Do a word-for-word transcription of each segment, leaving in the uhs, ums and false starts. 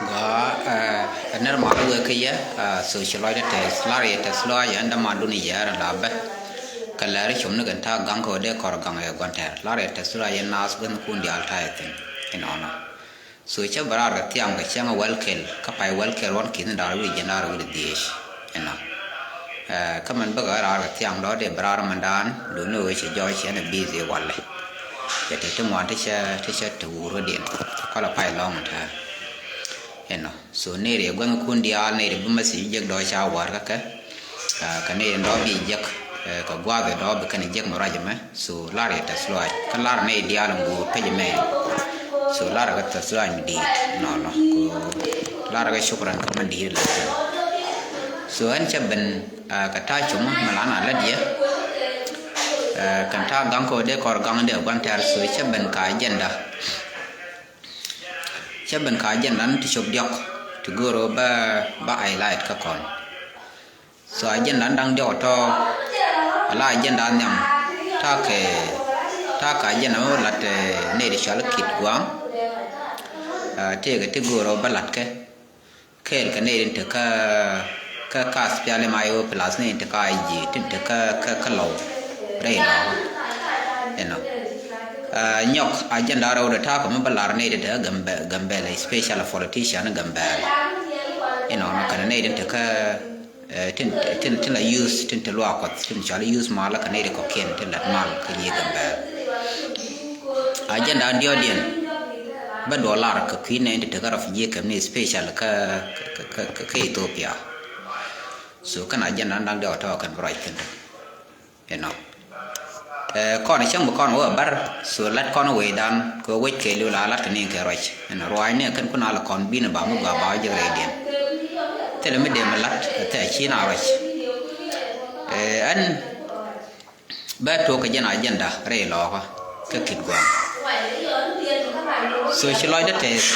Gɔaa, ɛ nɛr ma wek kä yɛ, so ci lɔcdä tɛth, lar yɛ tɛth lɔaac, ɛn dämandun yɛ ɛn la bä. Kɛ lɛr com ni kɛn ta̱a̱ gaŋ kɛ ɣöö dee kɔr gaŋ ɛ gua̱n tɛr, lar yɛ tɛth lɔaac, ɛn naath gua̱thnikun diaal ta̱a̱ ɛ thi̱n inɔnɔ. So cä bä raar kɛ thiaŋ kɛ cäŋ ɛ wɛl kɛl, kä pay wɛl kɛl ruɔ̱n ki̱n da̱r wi̱c jiɛn da̱r wi̱c dhieec inɔ. Kä mɛn bäkɛ raar kɛ thiaŋ dɔ̱ dee bä raar mɛn daan, duuni ɣöö cɛ jɔɔc cɛ ni bi̱i̱th i̱ walɛ. Cɛ te ti ŋuan ti cɛ, ti cɛ te wuur kä diɛn. Kɔlɛ pay lɔ̱ŋ tɛ̱̈ɛ̱̈ inɔ. So nɛy ri gua̱thnikun diaal, nɛy ri bi message jek dɔ̱ ca wäär kä kɛ. Kɛ nɛy ri dɔ̱ bi jek kɛ gua̱a̱th ri dɔ̱ bi kɛn jek mi ruac ɛmɛ. So lar yɛ tɛth lɔaac kä lar nɛy diaal in guur pec ɛmɛ. So lar kɛ tɛth lɔaac mi di̱i̱t nɔnɔ. Ku lar kɛ cukran kɛ mɛn di̱i̱t la. So ɛn cä ben kɛ ta̱a̱ com mi lan a lät yɛ. Kɛn ta̱a̱ gaŋ kɛ ɣöö dee kɔr gaŋ dee gua̱n tɛr, so cä ben kɛ agenda. Cä ben kɛ agenda ni ti cop diɔ̱k ti go̱o̱r ɣöö bä, bä highlight kä kɔn. So agenda ni da̱ŋ diɔ̱k tɔ̱, ala agenda nhiam, ta̱a̱ kɛ, ta̱a̱ kɛ agenda mi wä lat nɛy ti cɔal Kit Gua̱a̱ŋ. Tëëkɛ ti go̱o̱r ɣöö bä lat kɛ kɛɛl kɛ nɛy tin te kä, kä, kä SPLM IO plus nɛy tin te kä IG, tin te kä, kä, kä Lɔw rɛy Lɔw. Inɔ. Nyɔk agenda rɛw dee ta̱a̱ kɛ mi bä lar nɛy tin te kä Gambɛ-, Gambɛla, special politician Gambɛla. Inɔnɔ kɛnɛ nɛy tin te kä, tin, tin, tin la use, tin te luaak Kuɔth, tin cɔal use mal kɛ nɛy ti kɔ̱kiɛn tin lät mal kä yiëë Gambɛla. Agenda diɔ̱ɔ̱kdiɛn bä duɔl lar kɛ kui̱ nɛy ti te kä refugee camp ni special kä, kä, kä, kä, kä Ethiopia. So kɛn agenda da̱ŋ diɔ̱k tɔ̱ kɛn bi ruac thi̱n. Inɔ. Kɔn cäŋ bi kɔn wä bär, so lat kɔn wecdan kɛ wec kɛɛliw la lat kɛ ni kɛ ruac. Inɔ ruac ni kɛn kun a la kɔn bin ba mi gɔaa ba wä jek rɛydiɛn. Thilɛ mi dee mi lat kɛ thɛ ci na ruac. Ɛn bɛ tuɔk kɛ jɛn agenda rɛy Lɔɔkä kä Kit Gua̱a̱ŋ. So ci lɔcdä tɛth,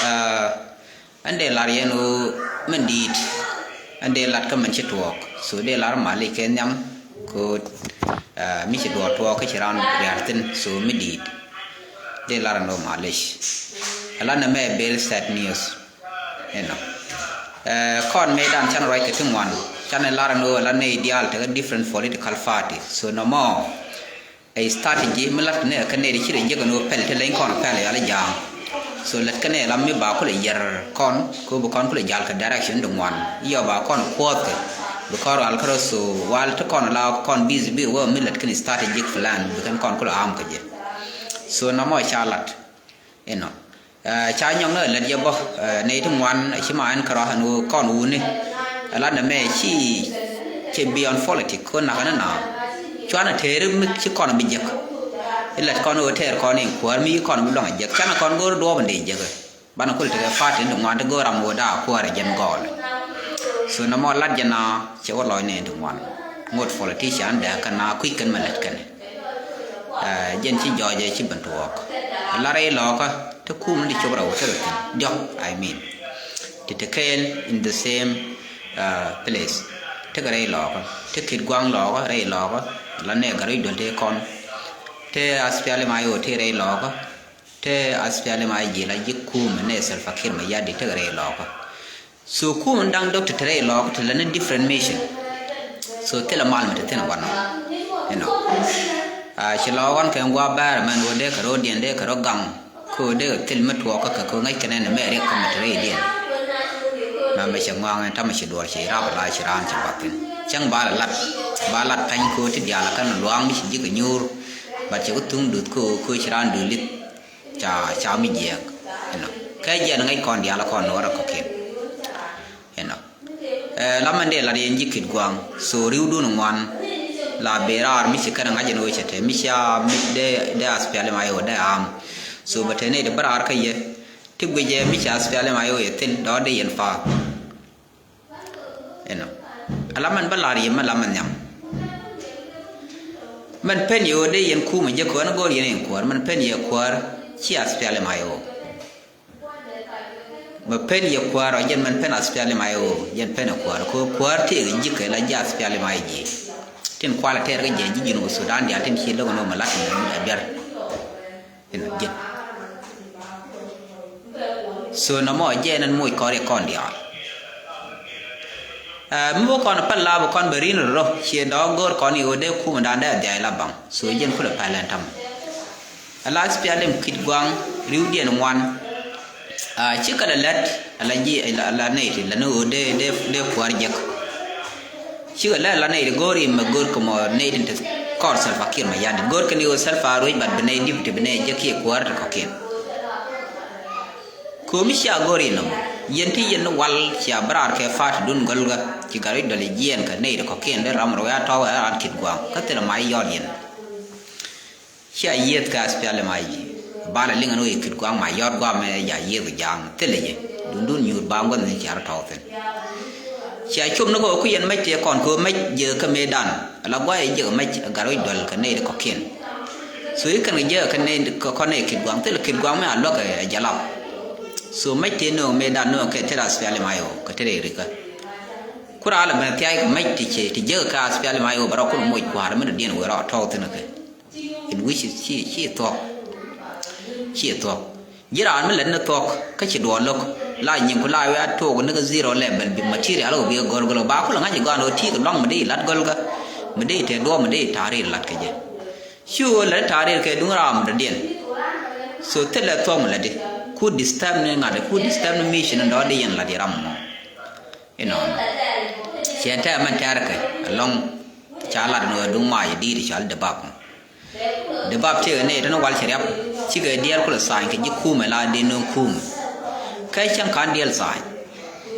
ɛn dee lar yɛn ɣöö min di̱i̱t, ɛn dee lat kä min ci tuɔɔk. So dee lar malic kɛ nhiam kɛ ɣöö mi ci duɔɔk tuɔɔk kä ci raan ria̱r thi̱n, so mi di̱i̱t dee lar ɛn ɣöö malic. Ala nɛmɛ very sad news. Inɔ. Kɔn mëëdan canɛ ruac kɛ ti ŋuan, canɛ lar ɛn ɣöö ala nɛy diaal tekɛ different political party. So nɔmɔ ɛ strategy mi lat ni ɛ kɛ nɛy ti ci rɛ jek ɛn ɣöö pɛl ti leny kɔn pɛl yal ja̱a̱ŋ. So lät kɛn ɛ la mi ba kulɛ yɛr kɔn kɛ ɣöö bi kɔn kulɛ jal kɛ direction ti ŋuan. Yɔ ba kɔn kuɔth kɛ bi kɔn rual kärɔ̱, so wal ti kɔn la kɔn busy bi wä mi lät kɛn strategic plan bi kɛn kɔn kulɛ am kɛ jɛ. So nɔmɔ ca lat inɔ. Ca nyɔk ni ɛ lät yɛ bä nɛy ti ŋuan ci ma ɛn kärɔ̱ ɛn ɣöö kɔn wuni. Ɛ la nɛmɛ ci, ci beyond politic kɛ ɣöö nakä ni na cuanɛ tëëri mi ci kɔn bi jek. Ilɛt kɔn ɣöö tɛɛr kɔn in kuäär mi kɔn bi luaŋ a jek, canɛ kɔn go̱o̱r duɔɔp in dee jek. Banɛ kul tekɛ party in ti ŋuan ti go̱o̱r ram ɣöö daa kuäär a jɛn gɔɔl. So nɔmɔ lat jɛ na cɛ wä lɔc ni in ti ŋuan. Ŋot politician dee kɛ na kui̱c kɛn mɛ lɛt kɛn. Jɛn ci jɔɔc ɛ ci ben tuɔɔk. Lar rɛy Lɔɔkä ti kum in ti cop rɛw ti rɔ thi̱n diɔ̱k, I mean. Ti te kɛɛl in the same place. Tekɛ rɛy Lɔɔkä, ti Kit Gua̱a̱ŋ Lɔɔkä, rɛy Lɔɔkä. La nɛ gɛ rɛy duel tëë kɔn. Tëë SPLM IO tëë rɛy Lɔɔkä. Tëë SPLM IG la ji̱ kum nɛ Salva Kiir Mayardit tekɛ rɛy Lɔɔkä. So kum in da̱ŋ dɔ̱k te te rɛy Lɔɔkä te la ni different mission. So thilɛ mal mi te thi̱n wanɔ. Inɔ. Ci Lɔɔkä kɛ ŋuan bäär mɛn ɣöö dee kɛ rɔ̱diɛn dee kɛ rɔ gaŋ. Kɛ ɣöö dee kɛ thil mi tuɔɔkä kɛ kɛ ŋäc kɛnɛ ni mɛ riɛk kä mi te rɛydiɛn. Mɛ mɛ cɛ ŋɔaŋ in tamɛ ci duɔr ci rap la ci raan ci bath thi̱n. Cäŋ ba la lat, ba lat pɛny kɛ ɣöö ti diaal kɛn luaŋ mi ci ji̱ kɛ nyuur. Bat cɛ kɛ thuŋ duth kɛ ɣöö kɛ ɣöö ci raan duth lith. Ca, ca mi jiɛɛk. Inɔ. Kɛ jiɛn ŋäc kɔn diaal kɔn nuɔrɛ kɔ̱kiɛn. Inɔ. La mɛn dee lat yɛn ji̱ Kit Gua̱a̱ŋ. So ri̱wdun ŋuan. La ben raar mi ci kɛn ŋa̱c ɛn ɣöö cɛ te mi cia mi dee, dee SPLM IO dee am. So bɛ te nɛy ti bä raar kä yɛ. Ti guic ɛ mi cia SPLM IO yɛ thil dɔ̱ dee yɛn pa̱a̱th. Inɔ. Ala mɛn bä lar yɛ mɛ la mɛn nhiam. Mɛn pen yɛ ɣöö dee yɛn kumɛ jɛ kuäär ni go̱o̱r yɛn in kuäär, mɛn pen yɛ kuäär ci SPLM IO. Mɛ pen yɛ kuäär ɔ jɛn mɛn pen SPLM IO, jɛn pen ɛ kuäär kɛ ɣöö kuäär tëëkɛ ji̱ kɛ la ji̱ SPLM IG. Tin kualɛ tɛɛr kä jɛ ji̱ Junub Sudan diaal tin ci lo̱k ɛn ɣöö mɛ lat mɛ mi la biɛr. Inɔ jɛn. So nɔmɔ jɛ nɛn moc kɔn riɛk kɔn diaal. Ɛ, mi bä kɔn päl la bä kɔn bä rin rɔ ciɛ dɔɔk go̱o̱r kɔn i̱ ɣöö dee kumɛ dan dee a dhiac la baŋ. So jɛn kulɛ päl ɛn ta̱mɛ. Ala S P L M Kitgwang riwdiɛn ŋuan. Ɛ, cikɛ lɛ lät ala ji̱ ala nɛy ti la ni ɣöö dee dee dee kuäär jek. Cikɛ lɛ la nɛy ti go̱o̱r imɛ go̱o̱r kɛ mɔ nɛy tin te kɔr Salva Kiir Mayardit. Go̱o̱r kɛn i̱ ɣöö Salva ruec bat bi nɛy dip ti bi nɛy jek kiɛ kuäär ti kɔ̱kiɛn. Ko̱mi cia go̱r inɔ yɛn ti yɛn ni wal cia bi raar kɛ pa̱a̱t dun gɔ̱lgä ci gat wi̱c dɔl i̱ jiɛɛn kɛ nɛy ti kɔ̱kiɛn dee ram rɔ ya tɔ̱ ɛ ran Kitgwang kä thilɛ ma i̱ yɔt yɛn. Cia yieth kɛ aspiali ma i̱ bal ɛ liŋɛ ni wä i̱ Kitgwang ma yɔt guam ɛ ya yieth ja̱a̱ŋ thilɛ jɛ dundun nyuur ba ŋuäth ni cia rɔ tɔ̱ thi̱n. Cia cop ni kɛ wä ku yɛn mec tëë kɔn kɛ wä mec jek kä mëëdan ala guay jek mec ɛ gat wi̱c duäl kɛ nɛy ti kɔ̱kiɛn. So i̱ kɛn kɛ jek kɛ nɛy kɛ kɔn nɛy Kitgwang thilɛ Kitgwang mi a luäk ɛ jalap. So mec tëë nööŋ mëëdan nööŋ kɛ tëë aspiali ma i̱ wä kɛ tëë rikä. Ku raal ɛ ben thia̱a̱c kɛ mec ti cɛ ti jek kɛ aspiali ma i̱ wä bɛ rɔ kun moc kua̱r mi dɔ̱diɛn wëë rɔ tɔ̱ thi̱n kɛ. In wi̱c ci ci thuɔ̱k. Ci thuɔ̱k. Ji̱ raan mi lät ni thuɔ̱k kä ci duɔɔl lo̱k la nyiŋ ku la wiaa tuɔɔk ni kä zero level bi material kɛ bi kä gɔ̱r gɔ̱r ba kulɛ ŋa̱c i̱ gɔaan ɣöö ti̱i̱ kɛ lua̱ŋ mi dee i̱ la̱t gɔ̱lkä mi dee i̱ te duɔ̱ɔ̱p mi dee i̱ ta̱a̱ ri̱i̱r la̱t kɛ jɛ. Ci ɣöö lät ta̱a̱ ri̱i̱r kɛ duŋ raam dɔ̱diɛn. So thilɛ thuɔ̱k mi lätdi ku disturb ni ŋa̱t ku disturb ni mission in dɔ̱diɛn la̱t i̱ ram mɔ. Inɔnɔ ciɛ tɛmɛ mɛn tɛrkɛ alɔŋ ca lat ni ɣöö duŋ mac di̱i̱t cɔal debap. Debap tëëkɛ nɛy tɔ̱ ni wal cɛ riap cikɛ diɛɛl kulɛ tha̱a̱ny kɛ ji̱ kuumɛ la dee nööŋ kuumɛ. Kä cäŋ ka̱n diɛɛl tha̱a̱ny.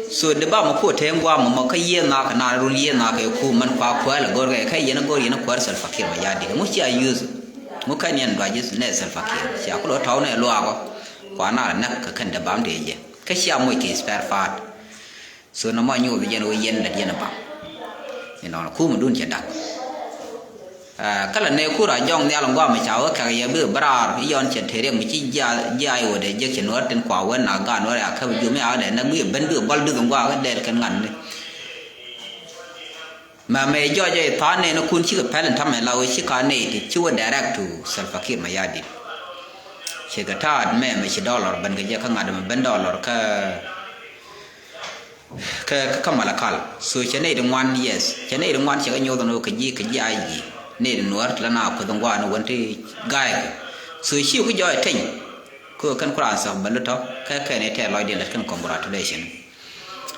So debap mɛ kuɔ tëë ŋuam mɔ kä yiëë nhaakä naan run yiëë nhaakä kuum mɛn kua kuäär lɛ go̱rkɛ kä yɛn go̱r yɛn kuäär Salva Kiir Mayardit ŋu cia yuth. Ŋu kɛn yɛn duac nɛ Salva Kiir cia kulɛ tɔ̱w nɛ luaakɔ. Kua naan rɛ näk kä kɛn debap dee jɛ kä cia moc kɛ spare part. So nɔmɔ nyuuth jɛn ɣöö yɛn lät yɛn ɛ baŋ. Inɔnɔ kumɛ dun cɛ da̱k. Kä la nɛ kur a jɔŋ nhial ŋuam ca wä kɛk yɛ bikɛ bä raar i̱ yɔn cɛ te riɛk mi ci jiay ɣöö dee jek cɛ nuäär tin kua wä na gaat nuäär a käp ji̱ mi a wä dee näk bikɛ ben bikɛ bɔl duth ŋuak dɛɛl kɛn ŋa̱n ni. Mɛ mɛ jɔc jɔc tha̱a̱ŋ nɛɛni kun cikɛ pɛl in ta̱mɛ la wee ci ka nɛy ti ci wä direct to Salva Kiir Mayardit. Cikɛ ta̱a̱t mɛ mɛ ci dollar ben kɛ jɛ kä ŋa̱t mɛ ben dollar kä kä kä Malakal. So cɛ nɛy ti ŋuan, yes, cɛ nɛy ti ŋuan cɛ kɛ nyoth ni wä kɛ ji̱ kɛ ji̱ a ji̱ nɛy ti nuäär ti la na kueth ŋuan wän ti ga̱a̱c kɛ. So ci wä kä jɔc teny. Kɛ kɛn ku raan thɔk bä lä tɔ̱ kä kɛn i̱ tɛɛr lɔcdiɛn lät kɛn congratulation.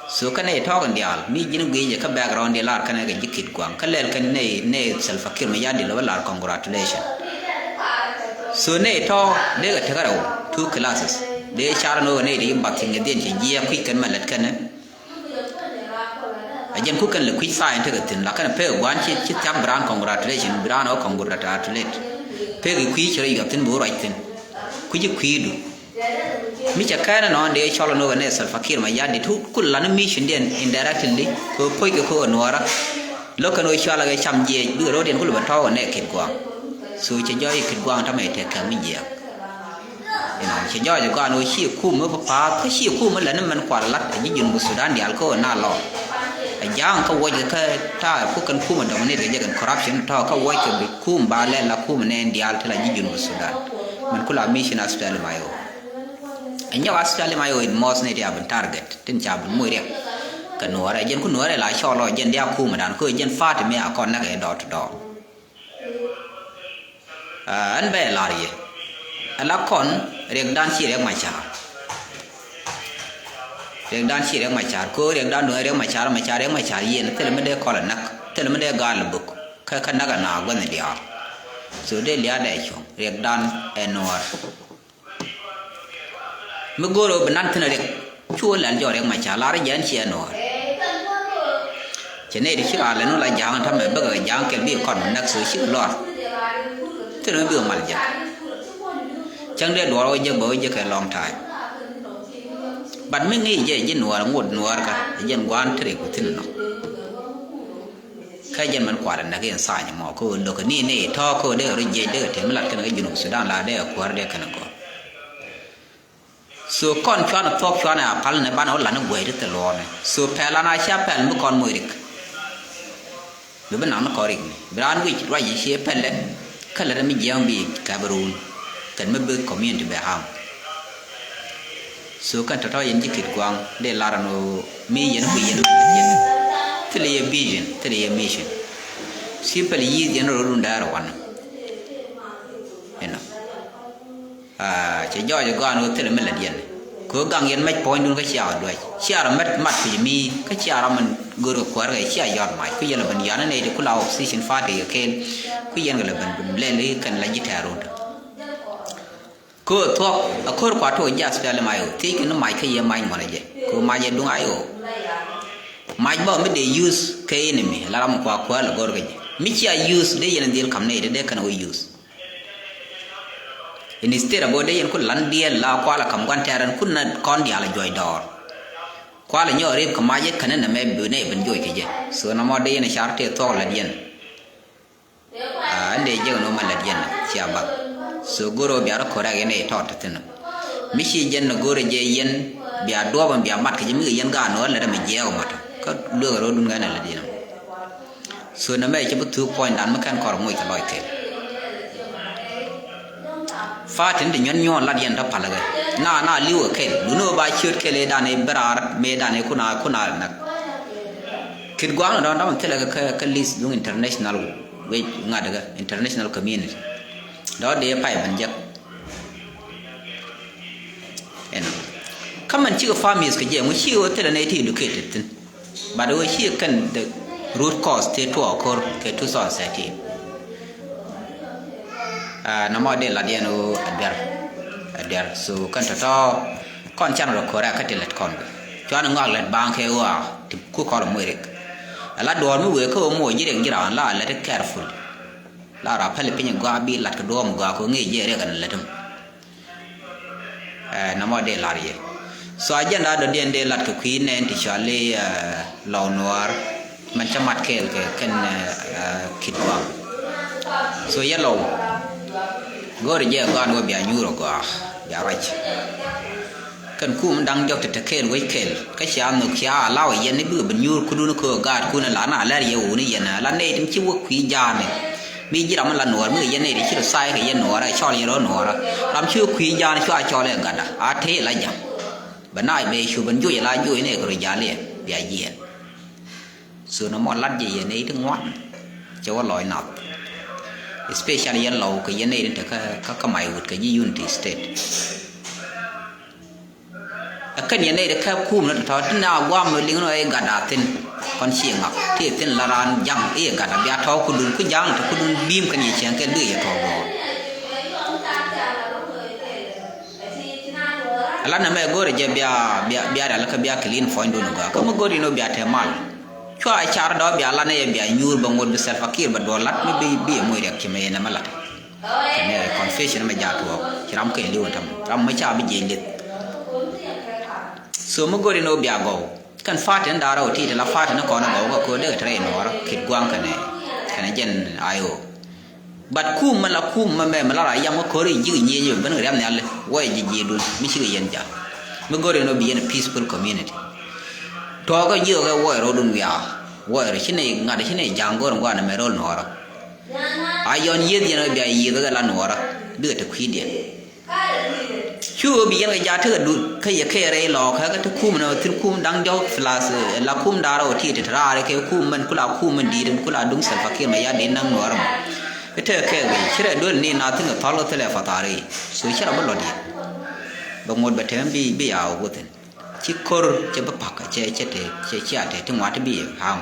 So kä nɛy tɔ̱ɔ̱k in diaal mi ji̱n guic ɛ kä background diɛ lar kɛn kɛ ji̱ Kitgwang kä lɛl kɛn nɛy nɛy Salva Kiir Mayardit lɛ wä lar congratulation. So nɛy tɔ̱ɔ̱k dee kɛ tekɛ rɛw two classes dee car ni wä nɛy dee i̱ bath thi̱n kɛ dhiɛn cɛ jiɛɛk kui̱c kɛn mɛ lät kɛn. A jɛn ku kɛn lɛ kui̱c tha̱a̱ny tekɛ thi̱n la kɛn pek gua̱n ci ci thiak bi raan congratulation bi raan ɔ congratulate. Pek i̱ kui̱c ci rɔ yuɔth thi̱n bi wä ruac thi̱n. Kui̱c i̱ kui̱du. Mi cɛ kɛn ɛnɔ dee cɔl ɛn ɣöö kɛ nɛ Salva Kiir Mayardit tu kul lan mission diɛn indirectly kɛ ɣöö puɔ̱ckɛ kɛ ɣöö nuɔɔrä. Lo̱k kɛn ɣöö cɔalɛ kɛ cam jiɛc bikɛ ro̱o̱diɛn kul bɛ tɔ̱ɔ̱k kɛ nɛ Kitgwang. So cɛ jɔɔc Kitgwang tamɛ tɛk kɛm mi jiɛɛk. Inɔ cɛ jɔɔc ɛ gɔaa ɛn ɣöö ci kum mi pa̱a̱th kä ci kum mi lät ni mɛn kual lat ɛ ji̱ Junub Sudan diaal kä ɣöö na lɔ. Ɛ ja̱a̱ŋ kä wuɔc kɛ kä ta̱a̱ ku kɛn kum ɛ dominate kɛ jɛ kɛn corruption tɔ̱ kä wuɔc kɛ bi kum ba lɛl la kum ɛ nɛn diaal ti la ji̱ Junub Sudan. Mɛn ku la mission SPLM-IO. Ɛ nyɔk SPLM-IO in mɔth ni ti a bin target tin ca bin moc riɛk. Kɛ nuɔɔrɛ jɛn ku nuɔɔrɛ la cɔɔl ɔ jɛn dia kumɛ dan kä jɛn party mi a kɔn näk ɛ door to door. Ɛn bɛ lar yɛ ɛ la kɔn riɛkdan ci riɛk ma ca̱a̱r. Riɛkdan ci riɛk ma ca̱a̱r ko riɛkdan duŋ riɛk ma ca̱a̱r ma ca̱a̱r riɛk ma ca̱a̱r yɛn thilɛ mi dee kɔl ɛ näk thilɛ mi dee gaal ɛ buk kä kä näk ɛ na gua̱n ɛ diaal. So dee lia̱a̱ dee cuɔ̱ŋ riɛkdan ɛ nuɔɔr. Mi go̱o̱r ɣöö bi nan thi̱n riɛk cu ɣä lɛl jɔk riɛk ma ca̱a̱r lar jɛ ɛn ciɛ nuɔɔr. Cɛ nɛy ti ci raar lɛn wä la ja̱a̱ŋ ta̱mɛ bäkɛ kɛ ja̱a̱ŋ kɛl bikɛ kɔn bi näk so cikɛ lɔr. Thilɛ mi bikɛ mal jek. Cäŋ dee duɔɔr wä jek bɛ wä jek kɛ long time. But mi ŋi̱i̱c jɛ ji̱ nuɔɔr ŋot nuɔɔr kä jɛn gua̱a̱n ti riɛk ku thi̱n nɔ. Kä jɛn mɛn kualɛ näk in tha̱a̱ny mɔ kä lo̱k ni ni tɔ̱ kä dee rɔ jiɛc dee kɛ tɛm lat kɛn kɛ Junub Sudan la dee kuäär dee kɛn kɔ. So kɔn cuanɛ thuɔ̱k cuanɛ a pal ni banɛ wä lat ni guɛy ti thil luɔɔnɛ. So pɛl an a cia pɛl mi kɔn moc rik. Bi bi naŋ ni kɔn rik ni bi raan wic ruac yi cie pɛlɛ. Kä lät mi jiɛɛŋ bi kɛp run kɛn mi bi community bɛ harm. So kɛn tɔ̱tɔ̱ yɛn ji̱ Kitgwang dee lar ɛn ɣöö mi yɛn ku yɛn yɛn thilɛ yɛ vision, thilɛ yɛ mission. Simple yiëëth yɛn rɔ run däär wan. Inɔ. Cɛ jɔɔc ɛ gɔaan ɣöö thilɛ mi lät yɛn. Kɛ ɣöö gaŋ yɛn mɛc puɔ̱nydun kä cia ɣä duäc. Cia rɔ mɛt mat kui̱c mi kä cia rɔ min go̱o̱r kɛ kuäär kɛ cia yɔt mac. Ku yɛn lɛ ben yɔ̱a̱n ɛ nɛy ti ku la opposition party kɛ kɛɛl. Ku yɛn kɛ lɛ ben lɛl i̱ kɛn la ji̱ tɛ̈r run. Kɛ ɣöö thuɔ̱k a ko̱r kua tuɔɔk ji̱ SPLM-IO thiec kɛ ni mac kä yɛ mac ŋuɔ̱nɛ jɛ kɛ ɣöö mac ɛ duŋ IO. Mac bä mi dee use kɛ enemy la ram kua kuäär lɛ go̱r kɛ jɛ mi cia use dee yɛn dhil ka̱m nɛy dee dee kɛn ɣöö use. Instead abo dee yɛn ku lan diɛɛl la kua lɛ ka̱m gua̱n tɛɛr ɛn kun na kɔn diaal ɛ juɔc dɔɔr. Kua lɛ nyɔɔk rip kɛ mac ɛ kɛn ɛn ɛmɛ bi nɛy ben joc kɛ jɛ. So nɔmɔ dee yɛn ɛ car tëë thuɔ̱k lät yɛn. Aa, ɛn dee jek ni wä ma lät yɛn cia bak. So go̱r ɣöö bia rɔ correct yɛn ɛ tɔt ti thin. Mi ci jɛn ni go̱r ɛ jɛ yɛn bia duɔp ɛn bia mat kɛ jɛ mi kɛ yɛn gaat ni wä lät ɛmɛ jiɛɛk ɔ mat ɔ. Kä luek ɛ rɔ dun ɣän ɛ lät yɛn ɛmɔ. So nɛ mɛ ci bi thuk puɔ̱nydan mi kɛn kɔr ŋoc kɛ lɔc kɛl. Fatin ti nyuɔn nyuɔn lat yɛn tɔ palä kɛ. Na, na li̱w ɛ kɛl. Duni wä ba ciöt kɛl ɛ dan ɛ beraar mëë dan ɛ kuna, kuna nak. Kitgwang ni dɔ̱ŋ dɔ̱ŋ thilɛ kɛ, kɛ, kɛ list duŋ international wec ŋa̱t kɛ international community. Dɔ̱ŋ dee pay ben jek. Ɛnɔ. Kä mɛn cikɛ families kɛ jɛ ŋu cikɛ wä thilɛ nɛy ti educated thin. But wä cikɛ kɛn the root cause ti tuɔɔk ko̱r kɛ two thousand thirteen. Aa, nɔmɔ dee lat yɛn wä a duer. A duer. So kɛn tɔ̱tɔ̱ kɔn can rɔ ko̱r a kä ti lät kɔn. Cuan ŋɔak lät baŋ kɛ wä a ti ku kɔl moc rik. A la duɔ̱ɔ̱r mi wëë kä wä moc ji̱ rik ji̱ raan la a lät careful. La ra päl piny gɔaa bi lat kɛ duɔ̱ɔ̱m gɔaa kɛ wä ŋi̱i̱c ji̱ rik ɛn lät mi. Ɛ, nɔmɔ dee lar yɛ. So agenda dɔ̱diɛn dee lat kɛ kui̱ nɛn ti cɔal i̱, ɛ, Lɔw Nuɔɔr. Mɛn cä mat kɛɛl kɛ kɛn, ɛ, ɛ, Kitgwang. So yɛ Lɔw. Go̱o̱rɛ jɛ gɔaa ni wä bia nyuur ɔ gɔaa. Bia ruac. Kɛn kum da̱ŋ diɔ̱k ti te kɛɛl wec kɛɛl. Kä cia nhök cia allow yɛn ni bikɛ bi nyuur kudun kä gaatkun la na lɛr yɛ wuni yɛn. La nɛy tin ci wä kui̱ ja̱a̱ni. Mi ji̱ ram mi la nuɔɔr mi kɛ yɛn nɛy ti ci rɔ tha̱a̱c kɛ yɛn nuɔɔrä cɔl yɛn rɔ nuɔɔrä. Ram ci wä kui̱ ja̱a̱n cua cɔl ɛ gatda a tëë la ja̱ŋ. Bɛ na bɛ cu ben joc la joc nɛy kɛ rɔ ja̱l yɛ bia jiɛɛn. So nɔmɔ lat jɛ yɛn nɛy ti ŋuan. Cɛ wä lɔc nath. Especially yɛn Lɔw kɛ yɛn nɛy ti te kä, kä, kä Maiwut kɛ ji̱ Unity State. Ɛ kɛn yɛn nɛy ti kɛp kum ni tɔ̱tɔ̱ ti na guam liŋ ni ɣöö i̱ gatda thi̱n. Kɔn ci ŋak ti thi̱n la raan ja̱ŋ i̱ gatda bia tɔ̱ kudun ku ja̱ŋ ti kudun bi̱i̱m kɛn yɛ cieŋ kɛl bikɛ yɛ tɔ̱ gɔɔr. Ala nɛmɛ go̱o̱rɛ jɛ bia, bia, bia rial kä bia clean puɔ̱nydun gɔaa kä mi go̱o̱r in ɣöö bia te mal. Cua car dɔ̱ bia lat ni yɛ bia nyuur bɛ ŋot bi Salva Kiir bɛ duɔl lat mi bi, bi yɛ moc riɛk ci mɛ yɛn ɛmɛ lat. Kɛnɛ confession mɛ jaat tuɔɔk ci ram kɛɛliw ɛn täämɛ ram mɛ ca bi jiɛc lith. So mi go̱ri ni wä bia gɔw kɛn party ni da̱rä wä ti̱ti̱ la party ni kɔn a gɔw kä ko̱ dee kɛ te rɛy nuɔɔrä kit gua̱a̱ŋ kɛnɛ kɛnɛ jɛn I O. But kum mɛ la kum mɛ mɛ mɛ la ra yam kä ko̱ri ji̱ kɛ nyiec ben kɛ riam nhiali wä ji̱ ji̱ dun mi cikɛ yɛn ja̱. Mi go̱ri ni wä bi yɛn a peaceful community. Tuɔɔkä ji̱ kɛ wä rɔ dun wiaa wä rɔ ci nɛ ŋa̱t ci nɛ ja̱ŋ go̱r ŋuan mɛ rol nuɔɔrä. A yɔn yieth yɛn ɣä bia yieth ɣä la nuɔɔrä bikɛ te kui̱diɛn. Cu ɣä bi yɛn kɛ jaat tekɛ dut kä yɛ kɛ rɛy lɔɔkä kä te kum nɛ thi̱n kum da̱ŋ diɔ̱k plus la kum da̱rä ɣä ti te te raar kɛ kum mɛn kula kum mɛn di̱i̱t kula duŋ Salva Kiir mɛ ya di̱i̱t naŋ nuɔɔrä mɔ. Kä tekɛ kɛ gɛy ci rɛ duel ni na thi̱n kɛ thɔl kä thilɛ fathari. So ci rɛ bä lɔt yɛ bɛ ŋot bɛ tɛm bi bi ya wä thi̱n. Ci ko̱r cɛ bi pa̱k cɛ cɛ te cɛ cia te ti ŋuat ti bi ha̱a̱ŋ.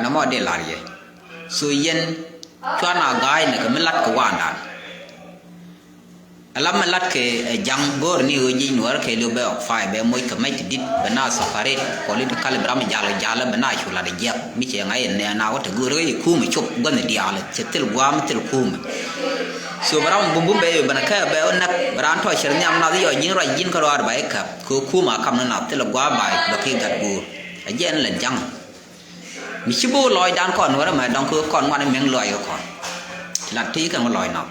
Nɔmɔ dee la̱r yɛ. So yɛn cuan a ga̱a̱c nɛ kɛ mi la̱t kɛ waandan. Ala mi la̱t kɛ ja̱ŋ go̱o̱r ni ɣöö ji̱ nuɔ̱ɔ̱r kɛ liw bɛ ɔk fay bɛ moc kɛ mɛc ti di̱t bɛ na separate political bi ram jal jal bɛ na cu lat jiɛk mi cɛ ŋa̱c in nɛ na wä te go̱o̱r ɣöö i̱ kuumɛ cop gua̱n diaal cɛ thil gua̱a̱m thil kuumɛ. So bɛ ram bumbum bɛ yɛ bɛn kɛ bɛ wä näk bɛ ran tɔ̱ cɛr nhiam nath yɔ ji̱n ruac ji̱n kä ruaar ba i̱ käp kɛ kum a kam ni nath thilɛ gua̱a̱ ba bɛ ki gat guur. A jiɛn lɛ ja̱ŋ. Mi ci bok lɔɔcdan kɔn wärä mɛ dɔ̱ŋ kɛ kɔn ŋuan mi̱eŋ lɔɔc kɛ kɔn. Lat ti kɛ ŋu lɔɔc nath.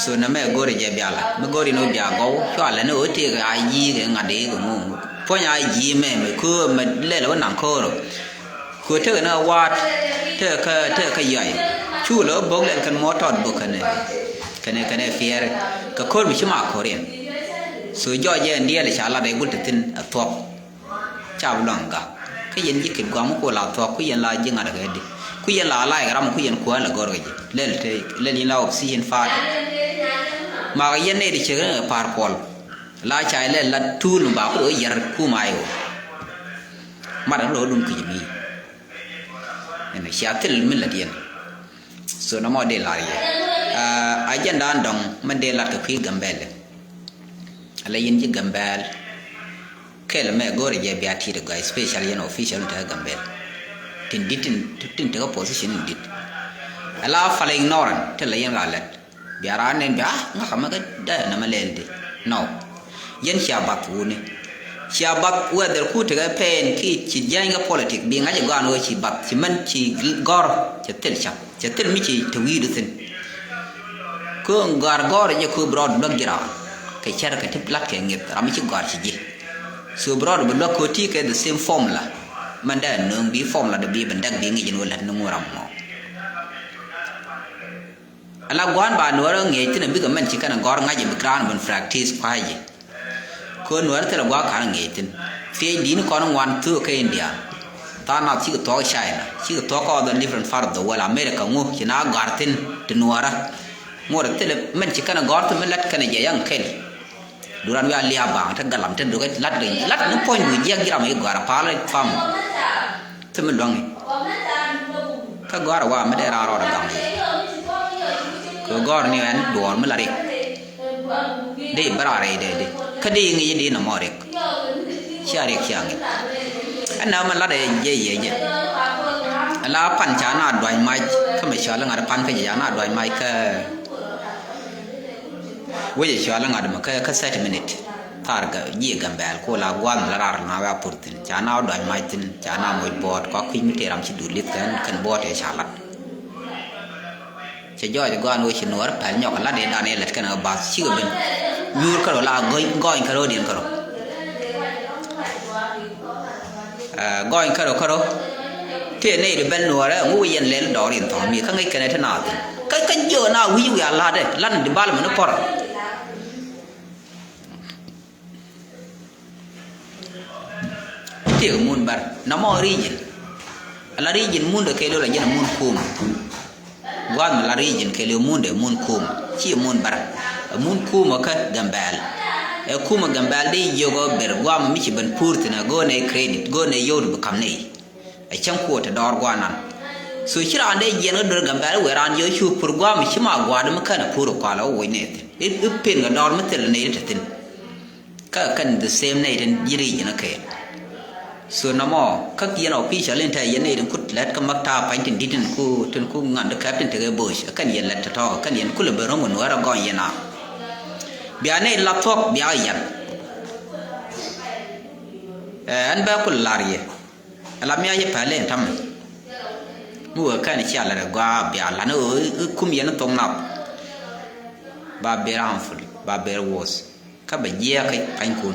So nɛ mɛ go̱ri jɛ bial mi go̱ri ni wä bia gɔw cua lɛ ni wä tëëk a ji̱ kɛ ŋa̱t i̱ kɛ ŋu. Puɔ̱ny a ji̱ mɛ mɛ köö mɛ lɛl wä naŋ köörä. Kö tekɛ ni waat tekɛ kä tekɛ kä yɔy. Cu lɛ wä bo̱k lɛl kɛn muɔ tɔt bo̱k kɛn ɛ. Kɛnɛ kɛnɛ fiɛɛr kɛ ko̱r mi ci ma ko̱r yɛn. So jɔɔc jɛ ɛn diɛɛl ca lat ɛ gul te thi̱n ɛ thuɔ̱k. Ca bi luaŋ gak kä yɛn ji̱ kit guam mi ku la thuɔ̱k ku yɛn la ji̱ ŋa̱t kɛ di ku yɛn la laik ram ku yɛn kuäär la gɔr kɛ ji̱ lɛl te lɛl yɛn la opposition party. Makɛ yɛn nɛy ti cek ɛ pa̱a̱r kuɔl la ca lɛl la tuul mi ba ku ɣä yɛr kum a iwä. Mat ɛn rɔ dun ki̱c mi ɛn cia thil mi la diɛn. So nɔmɔ dee lar yɛ. Agenda an dɔŋ mɛ dee lat kɛ kui̱ Gambɛl. Ala yin ji̱ Gambɛl kɛl mɛ go̱rɛ jɛ bia tit gɔaa, especially yɛn official ni te Gambɛl. Tin dit tin tin te position in dit. Ala fala ignorant te la yɛn ra lɛt. Bia raan nɛn bia ŋa kamɛ kɛ dee nɛmɛ lɛl di. No. Yɛn cia bath wuni. Cia bath whether ku tekɛ pɛn ki ci jiany kɛ politik bi ŋa̱c ɛ gɔaan wee ci bath ci mɛn ci gɔr cɛ thil cap cɛ thil mi ci te wi̱i̱du thi̱n. Ku gɔar gɔr jɛ ku bi rɔɔd luäk ji̱ raan kɛ cɛr kɛ ti lat kɛ ŋi̱th ram mi ci gɔar ci ji̱. So bi rɔɔd bi luäk ku ti kɛ the same formula. Mɛn dee nööŋ bi formula de bi ben däk bi ŋi̱c in wä lät ni ŋu ram mɔ. Ala gua̱a̱n ba nuɔ̱ɔ̱rä ŋi̱eec thi̱n a bikɛ mɛn ci kɛn a gɔ̱r ŋa̱c a bi raan ben practice kua̱a̱c ji̱. Kɛ ɣöö nuɔ̱ɔ̱rä thilɛ gua̱a̱k ka̱n a ŋi̱eec thi̱n. Thiec di̱i̱t ni kɔn ŋuan thuk kä India. Tha̱a̱ŋ nath cikɛ thuɔ̱k China cikɛ thuɔ̱k kä other different part of the world, America ŋu ci na gɔ̱a̱r thi̱n ti nuɔ̱ɔ̱rä. Ŋuɔ̱t thilɛ mɛn ci kɛn a gɔ̱r thi̱n mi la̱t kɛn a jɛ yaŋ kɛl. Duran wiaa lia̱a̱ baŋ te galam te dukä la̱t riny la̱t ni puɔ̱ny du jiɛk ji̱ ram i̱ gɔ̱a̱r a pa̱a̱l fam. Thim mi luäŋi. Kä gɔ̱a̱r a wa mi dee raar rɔɔd a gaŋ i̱ kɛ gɔ̱a̱r ni ɛn duɔɔr mi la rik. Dee bä raar rɛy dee di kä dee ŋi̱i̱c dee nɔmɔ rik. Cia rik cia ŋi̱i̱c. Ɛn nɛ mɛ lat ɛ jiɛ yiëë jɛ. Ala pan ca na duany mac kä mɛ cɔal iŋa̱t pan kä jɛ ca na duany mac kä. Wec ɛ cɔal iŋa̱t mɛ kä kä thirty minute. Thar jiɛ Gambɛl ku la gua̱a̱th mɛ la raar na wɛ a pur thi̱n ca na wä duany mac thi̱n ca na moc buɔɔt kua kui̱c mi tëë ram ci duut li̱th kɛn kɛn buɔɔt ɛ ca lat. Cɛ jɔɔc gɔaan wee ci nuɔɔr pɛl nyɔk lat in dan in lät kɛn kɛ bath cikɛ ben. Nyuur kärɔ la gɔny gɔny kärɔ diɛn kärɔ. Gɔny kärɔ kärɔ. Tëë nɛy di ben nuɔɔrɛ ŋu wi̱c yɛn lɛl dɔɔr in thɔ̱ŋ mi kä ŋäc kɛn ɛ ti naath. Kä kä jiɔ na wi̱c wi̱i̱ a latdɛ lan in di bal mɛn i̱ pɔr. Tiek mun bär nɔmɔ region. Ala region mun de kɛɛliw la jɛn mun kum. Gua̱a̱th mi la region kɛɛliw mun de mun kum ci mun bär. Mun kum kä Gambɛl. Ɛ kum Gambɛl di jiök ɔ ber gua̱a̱th mi ci ben pur thin a go̱o̱n ɛ credit go̱o̱n ɛ yio̱w ti bi kam nɛy. Ɛ cäŋ kuɔt ti dɔɔr gua̱a̱th nan. So ci raan dee jiɛn kä duer Gambɛl wee raan jiɔ cu pur gua̱a̱th mi ci ma gua̱a̱th mi kän a pur kual ɛ wä woc nɛy thin i̱ pen kɛ dɔɔr mi thil nɛy ti te thin. Kä kɛn the same nɛy tin ji̱ ri̱c in a kɛɛl. So nɔmɔ kä yɛn official in te yɛn nɛy tin kut lɛt kä mak ta̱a̱ pa̱ny tin di̱t tin ku tin ku ŋa̱n ti kɛp tin tekɛ bo̱o̱c kɛn yɛn lɛt tɔ̱tɔ̱ kɛn yɛn kulɛ ben ro̱ŋ wä nuäär a gɔny yɛn a. Bia nɛy la thuɔ̱k bia yɛn. Ɛn bɛ kul lar yɛ. Ala miac i̱ pɛl in ta̱mɛ. Mi wee kɛn cia lɛt ɛ gɔaa bia lan i̱ kum yɛn i̱ thok nath. Ba ber harmful ba ber worse. Kä bɛ jiɛɛk kä pa̱nykun.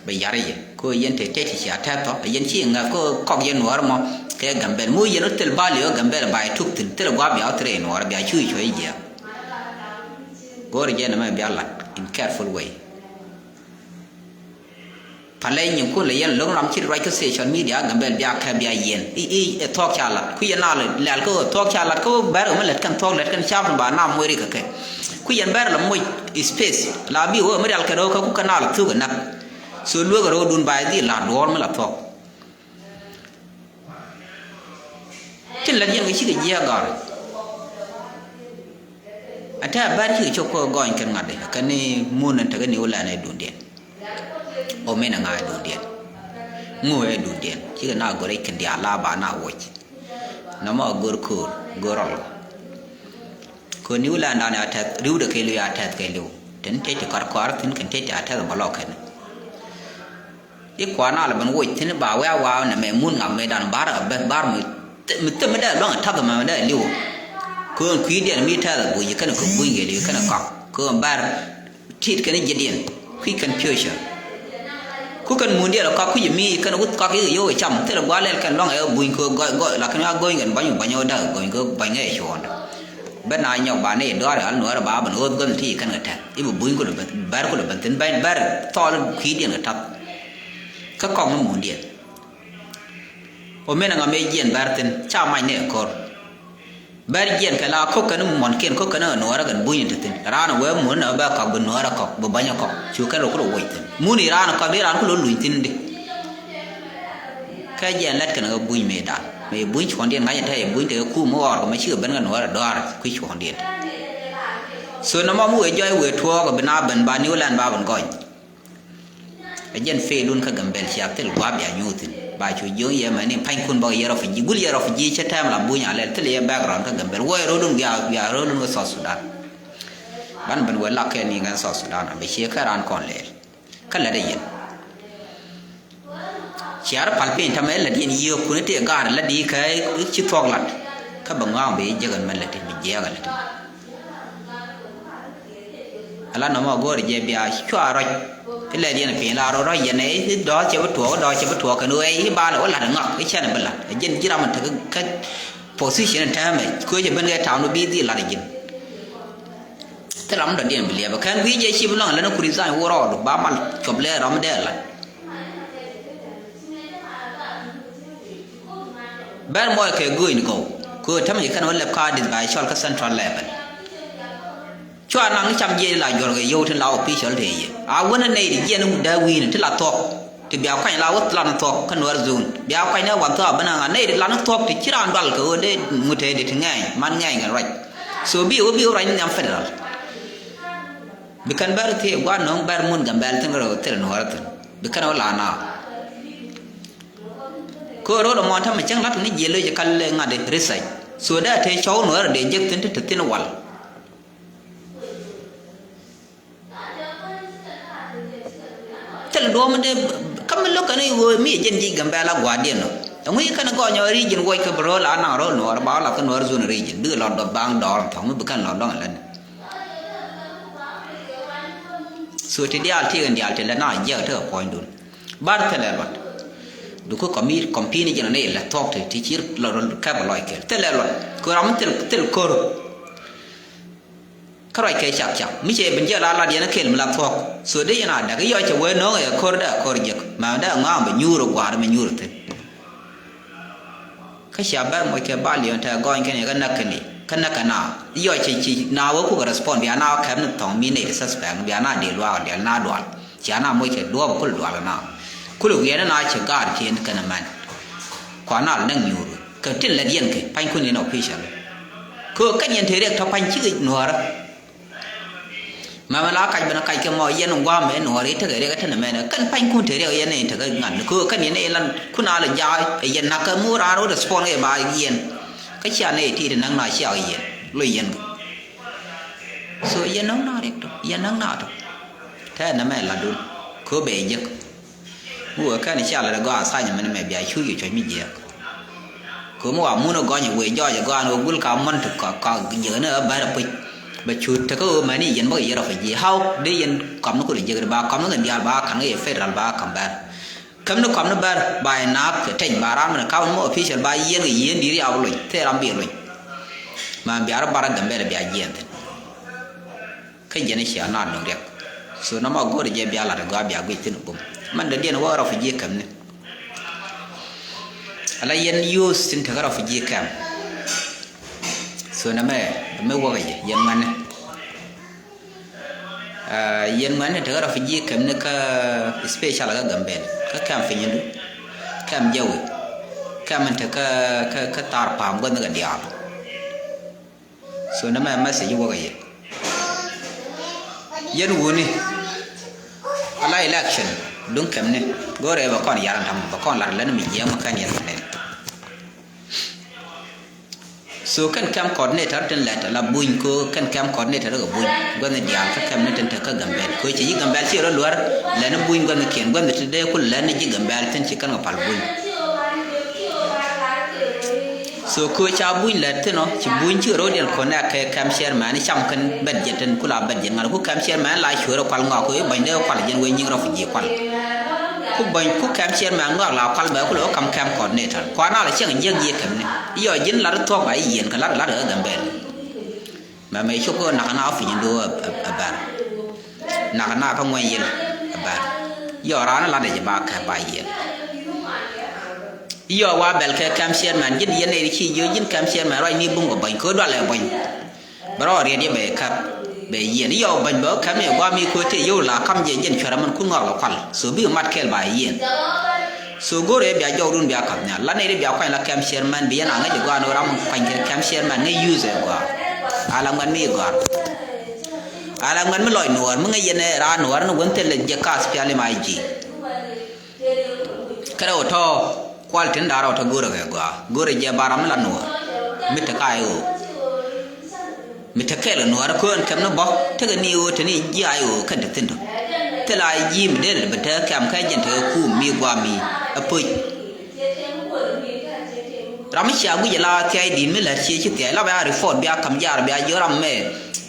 Bɛ yar i̱ yɛ kä yɛn te tɛt ti cia tɛth thɔ yɛn ci ŋäth kä kɔk yɛn nuɔɔr mɔ kɛ Gambɛl mi wee yɛn wä thil bali wä Gambɛl ba yɛ tuk thi̱n thil gua̱a̱p bia wä thil rɛy nuɔɔr bia cu i̱ cuɛ i̱ jiɛɛk. Go̱o̱r jɛn ɛmɛ bia lat in careful way. Palɛ nyinkun lɛ yɛn lo̱ŋ ram ci ruac kä social media Gambɛl bia kɛ bia yɛn i̱ i̱ ɛ thuɔ̱k ca lat ku yɛn na lɛl kä ɛ thuɔ̱k ca lat kä bɛr ɛ mi lät kɛn thuɔ̱k lät kɛn cap ba na moc rik kɛ kɛ. Ku yɛn bɛr lɛ moc space la bi ɣöö mi rial kɛ rɛw kä ku kɛ na lɛ thuk ɛ näk. So lueek ɛ rɛwdun ba ɛ dhil la̱r duɔ̱ɔ̱r mi la thuɔ̱k. Tin lät yɛn kɛ cikɛ jiɛk gɔ̱r. Ɛ tɛ̈ bär cikɛ cop kä gɔny kɛn ŋa̱t kɛn ni mun ɛn tekɛ ni wä lɛn ɛ dundiɛn. Ɔ min ɛ ŋa̱ ɛ dundiɛn. Ŋu ɛ dundiɛn cikɛ na gɔr i̱ kɛn diaal la ba na woc. Nɔmɔ gɔr ko̱o̱r gɔr rɔl. Kɛ ni wä lɛn dan a tɛth riwdɛ kɛ liw a tɛth kɛ liw. Tin tec ti kɔr kɔr thin kɛn tec ti a tɛth bä lɔ kɛn. I̱ kuan al ben woc thi̱n ba wia wa nɛ mɛ mun ŋak mɛ dan bar a bɛ bar mi thim mi dɛ luaŋ a tath mɛ mɛ dɛ liw. Köön kui̱diɛn mi tɛth a buc kɛn kɛ buny kɛ liw kɛn kɔk köön bar tit kɛn ji̱diɛn kui̱ kɛn piöcä. Ku kɛn mun diɛn kɔk kui̱ mi kɛn wuth kɔk i̱ yo̱o̱k cam thil gua lɛl kɛn luaŋ ɛ buny kɛ gɔc gɔc lakin a go̱ny kɛn bany bany wä dak go̱ny kɛ bany ɛ cuɔ̱ɔ̱n. Bä na nyɔk ba ni dɔɔr ɣal nuɔɔr ba ben ɣööth guänh ti kɛn kɛ tɛk i̱ bi buny kulɛ ben bär kulɛ ben thi̱n bɛny bär thɔɔl kui̱diɛn kɛ tath. Kä kɔk ni mundiɛn. Ɔ min ɛ ŋa mëë jiɛn bär thi̱n ca mac ni ɛ ko̱r. Bär jiɛn kɛ la ko̱k kɛn muɔ̱nkiɛn ko̱k kɛn ɛ nuɔɔrä kɛn buny in te thi̱n raan ɛ wee mun ɛ bɛ kɔk bi nuɔɔrä kɔk bi bänyä kɔk cu kɛn rɔ kulɛ woc thi̱n mun i̱ raan ɛ kɔk di raan kulɛ luny thi̱n di. Kɛ jiɛn lät kɛn ɛ buny mëë dan mëë buny cuɔ̱ndiɛn ŋa̱c ɛ tɛy ɛ buny tekɛ kum mi ɣɔr kɛ mɛ cikɛ ben kɛ nuɔɔrä dɔaar kui̱ cuɔ̱ndiɛn. So nɔmɔ mi wee jɔc wee tuɔɔk ɛ bi na ben ba New Land ba ben gɔny. Ɛ jɛn fail wun kä Gambɛl cia thil gua̱a̱p ya nyuuthin ba cu jiöŋ yɛ mɛni panykun bak yɛ refugee gul yɛ refugee cɛ tɛm la buny a lɛl thil yɛ background kä Gambɛl wä yɛ ro̱dun bia bia ro̱dun kä South Sudan. Ban ben wä lak kɛ ni ŋɛn South Sudan a bɛ cie kɛ raan kɔn lɛl. Kä lät ɛ yɛn. Ciar pal piny tamɛ lät yɛn yiëë kun i̱ tëë gaar lät i̱ kɛ i̱ ci thuɔk lat. Kä bɛ ŋɔaŋ bɛ i̱ jiäk ɛn mɛn lät i̱ bi jiɛɛk ɛ lät i̱. Ala nɔmɔ go̱o̱r jɛ bia cua rɔc. Ti lɛ diɛn piny la rɔ rɔc yɛn ɛ i̱ dɔɔth cɛ bi tuɔɔk dɔɔth cɛ bi tuɔɔk kɛn wee i̱ bal ɛ wä la̱t ɛ ŋɔak i̱ cɛn ɛ bi la̱t ɛ ji̱n ji̱ ram in tekɛ kä position in täämɛ kuecɛ ben kɛ ta̱a̱m ni bi dhil la̱t ɛ ji̱n. Thil ram dɔ̱diɛn bi liɛpɛ kɛn gui̱c jɛ ci bi lɔ̱ŋ lät ni ku resign wä rɔɔdu ba mal cuɔp lɛ ram dee la̱t. Bɛr mɔc kɛ gööny ni gɔw kɛ ɣöö tämɛ ci kɛn wä lɛp ka̱a̱dith ba cɔl kä central level. Cua naŋ ni cam jiɛc la juɔ̱r kɛ yio̱w tin la official te yie a wänä nɛy ti jiɛn ni dee wi̱i̱ni ti la thuɔ̱k ti bia kuany la wä thlan thuɔ̱k kä Nuɛr zone bia kuany ni wan thuɔ̱k a bä naŋ a nɛy ti lan thuɔ̱k ti ci raan dual kɛ ɣöö dee ŋut te di ti ŋɛɛny man ŋɛɛny kɛn ruac. So bi wä bi wä ruac ni nhiam federal. Bi kɛn bɛr thiee gua̱n nöŋ bɛr mun Gambɛl thi̱n kɛ rɔ thil Nuɛr thi̱n bi kɛn wä la naath. Kö ro̱l ɛmɔ tämɛ cäŋ la̱t ni jiɛl loc kal ŋa̱t research. So dee te cɔw nuɔ̱ɔ̱r dee jek thi̱n ti te thi̱n wal. Thil duɔ̱ɔ̱m dee kä mi lo̱k kɛn i̱ ɣöö mi jɛn ji̱ Gambɛl a gua̱a̱rdiɛn nɔ. Ɛŋu i̱ kɛn gɔɔny ɔ region wuɔc kɛ bi ro̱l a naŋ ro̱l nuɔ̱ɔ̱r ba wä lath kä nuɔ̱ɔ̱r zone region bikɛ lɔt dɔ̱ baŋ dɔɔr thɔ̱ŋ mi bi kɛn lɔt dɔ̱ŋ lät ni. So ti diaal ti kɛn diaal ti lɛ na jiɛk tekɛ puɔ̱nydun. Bar thilɛ luɔt. Duku kɔmpi̱i̱n kɔmpi̱i̱n jɛn ni lɛ thuɔ̱k ti ti cir lɔ kɛp lɔc kɛl thilɛ luɔt kɛ ram mi thil thil kor. Kä ruac kɛ cak cak mi cɛ ben jiɛk la lat yɛn kɛl mi la thuɔ̱k. So dee yɛn a dak i̱ yɔc cɛ wee no̱o̱ŋ ɛ kor dee a kor jiɛk ma dee a ŋɔaam bɛ nyuur ɛ gua̱a̱r mi nyuur ɛ thi̱n. Kä cia bɛr moc kɛ bal yɔn tɛ gɔny kɛn yɛ kä näk kɛn i̱ kä näk kɛ na i̱ yɔc ci ci na wä kukɛ respond bia na wä kɛp ni thɔŋ mi nɛy ti suspect bia na dee luaak dial na dual cia na moc kɛ duɔɔp kul dual na kul wiɛn na ci gaar cien kɛn mɛn. Kua na lɛ näk nyuur kɛ tin lɛ diɛn kɛ panykun in official. Kɛ kɛn yɛn te riɛk tɔ pany cikɛ nuɔɔrä. Mɛmɛ la kac ben kac kɛ mɔ yɛn ŋuam ɛn ɣɔr i̱ tekɛ riɛk ɛ tɛn ɛmɛn ɛ kɛn panykun te riɛk yɛn ɛn tekɛ ŋa̱n kɛ kɛn yɛn ɛ lan kun a lɛ jaak ɛ yɛn nakä mu raan rot ɛ spɔn kɛ ba yɛn. Kä cia nɛ ɛ ti te näk na cia kɛ yɛn loc yɛn kɛ. So yɛn näk na riɛk tɔ yɛn näk na tɔ. Tɛ ɛn ɛmɛ latdun kɛ bɛ jek. Mi wee kɛn cia lɛ gɔaa thany mɛn mɛ bia cu yɛ cuɔ̱c mi jiɛɛk. Kɛ mi wa mun gɔny wee jɔɔc gɔaa ni wee gul ka mɔn ti kɔk kɔk jiɛk ni ɛ bɛr puc. Bɛ cu tekɛ ɣöö mɛn i̱ yɛn bä kɛ yɛ refugee how dee yɛn kɔm ni kul jiɛk ba kɔm ni kɛ diaal ba ka̱n kɛ yɛ federal ba ka̱n bɛr. Käm ni kɔm ni bɛr ba yɛ naak kɛ teny ba ram mɛn ka̱n ni mɔ official ba yɛn kɛ yɛn di̱i̱t ya bi luny thil ram bi luny. Mɛn bia rɔ bar Gambɛl bia jiɛɛn thi̱n. Kä jɛn i̱ cia naath nöŋ riɛk. So nɔmɔ go̱o̱rɛ jɛ bia lat gɔaa bia guic thi̱n bum. Mɛn dɔ̱diɛn wä refugee camp ni. Ala yɛn youth tin tekɛ refugee camp. So nɛmɛ mi wäkɛ jɛ yɛn ŋuɛ̈tni. Yɛn ŋuɛ̈tni tekɛ refugee camp ni kä special kä Gambɛl kä camp Pinyindu. Camp Jawi. Camp in tekä kä Thar Pa̱a̱m guäthni kɛ diaal. So nɛmɛ message wäkɛ yɛ. Yɛn wuni ala election duŋ kɛmni go̱rɛ bɛ kɔn yar ɛn ta̱ŋ bɛ kɔn lar lɛn mi jiɛɛm kɛn yɛn kɛn. So kɛn camp coordinator tin lɛt ala buny ko kɛn camp coordinator kɛ buny guäthni diaal kä kɛmni tin te kä Gambɛl ko ci yi Gambɛl ci rɔ luär lɛn buny guäthni kiɛn guäthni ti dee kul lɛn ji̱ Gambɛl tin ci kɛn kɛ pal buny. So köö ca buny lät thi̱n ɔ ci buny cikɛ ro̱diɛn connect kɛ camp chairman cam kɛn budget tin kula budget ŋa̱t ku camp chairman la cuɛɛr kual ŋɔak ku i̱ bäny dee kual jiɛn wee nyiŋ refugee kual. Ku bäny ku camp chairman ŋɔak la kual bɛ ku lɛ wä kam camp coordinator kuan a lɛ ciɛŋ jiäk jiɛ kɛmni i̱ yɔ ji̱n lat thuɔ̱k ba i̱ yieen kɛ lat lat ɛ Gambɛl. Mɛ mɛ cop kä nak na piny do a bɛr. Nak na kä ŋuɛny yel a bɛr. Yɔ ran lat dɛ jɛ ba kɛ ba yel. Yɔ wa bɛl kɛ kɛm chairman ji̱n yɛn nɛ ci jiö ji̱n kɛm chairman ruac ni buŋ kɛ bɔny kɛ dual ɛ bɔny. Bɛ rɔ riet yɛ bɛ kap bɛ yel yɔ bɔny bɛ kɛm yɛ guam yi kote yɔ la kam jɛ ji̱n cuɛrɛ mɛn kun ŋɔk lɔ kual so bikɛ mat kɛl ba yel. So go̱rɛ bia jɔwdun bia kap nhial la nɛ ri bia kuany la kɛm chairman bi yɛn a ŋäc ɛ guam ni ram kuany kɛ kɛm chairman ni use ɛ guam. Ala ŋuɛn mi gɔ̱a̱r. Ala ŋuɛn mi lɔc nuɔɔr mi ŋäc yɛn ɛ raa nuɔɔr ni wän thil jɛ kath piali ma ji̱. Kɛ rɛw tɔ kual tin da̱r rɛw tɔ go̱rɛ kɛ gɔaa go̱rɛ jɛ bar ram mi la nuɔɔr. Mi te ka i̱ ɣöö mi te kɛl kɛ nuɔɔr kään kɛm ni bä tekɛ ni ɣöö te ni ji̱ a i̱ ɣöö kɛn te thi̱n tɔ. Thil a ji̱ mi dee lɛ bɛ te kɛm kɛ jɛn tekɛ kuum mi guam mi ɛ pöc. Ram mi cia guic ala thia̱y di̱i̱t mi lät cie ci thia̱y la bɛ a report bia ka̱m ja̱a̱r bia jiök ram mɛ.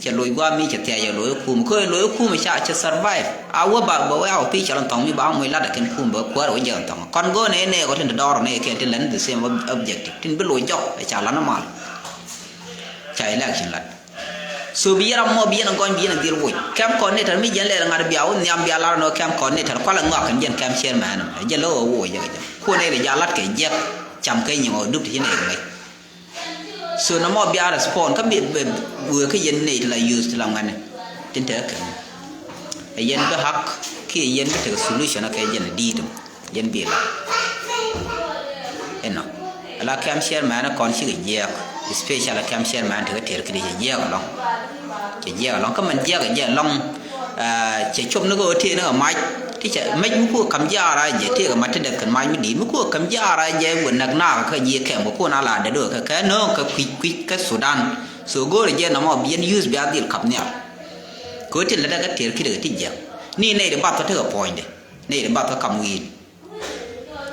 Cɛ loc gua̱a̱ mi cɛ thia̱y cɛ loc kum kä loc kum ca cɛ survive. A wä ba bɛ wä a wä pi̱i̱ cɛ lɔn thɔŋ mi ba moc lat a kɛn kum bɛ kuäär wä jɛ lɔn thɔŋ kɔn go̱o̱n ɛ nɛɛk ɔ tin te dɔɔr ɔ nɛɛk kɛn ti lɛn the same ob- objective tin bi loc jɔk ɛ ca lan mal. Ca election lat. So bi yɛn ram mɔ bi yɛn a gɔny bi yɛn a dhil woc kɛm coordinator mi jɛn lɛɛr ŋa̱t bia wä nhiam bia lar nɔ kɛm coordinator kualɛ ŋɔak kɛn jɛn kɛm chairman ɛ jɛ lɛ wä woc jɛ kɛ jɛ kuɔn ɛ ri ja lat kɛ jiɛk. Cam kɛ nyiŋ ɔ dup ti ci nɛɛk mɛc. So nɔmɔ bia respond kä bi bi wee kä yɛn nɛy ti la use ti la ŋuɛni. Tin te kɛ ɛ yɛn bi hak kiɛ yɛn bi tek solution kɛ yɛn di̱i̱t. Yɛn bi la inɔ ala kɛm chairman kɔn cikɛ jiɛɛk. Special kɛm chairman tekɛ ter kidi cɛ jiɛɛk alɔŋ. Cɛ jiɛɛk alɔŋ kä man jiɛɛk jɛ alɔŋ. Cɛ cop ni kɛ ɣöö tëë ni kɛ mac ti cɛ mec mi kuɔ ka̱m jiaar a jɛ tëë kɛ mat ti dɛth kɛn mac mi di̱i̱t mi kuɔ ka̱m jiaar a jɛ wä näk naak kä jiɛ kɛm kɛ kuɔn a la dɛt wä kɛ kɛ nööŋ kɛ kui̱c kui̱c kä Sudan. So go̱o̱rɛ jɛ nɔmɔ bi yɛn use bia dhil kap nhial. Kɛ ɣöö ti lät dɛ kɛ tëër ki̱t kɛ ti jiɛk ni nɛy ti bath kä tekɛ puɔ̱nydɛ nɛy ti bath kä kam wi̱i̱n.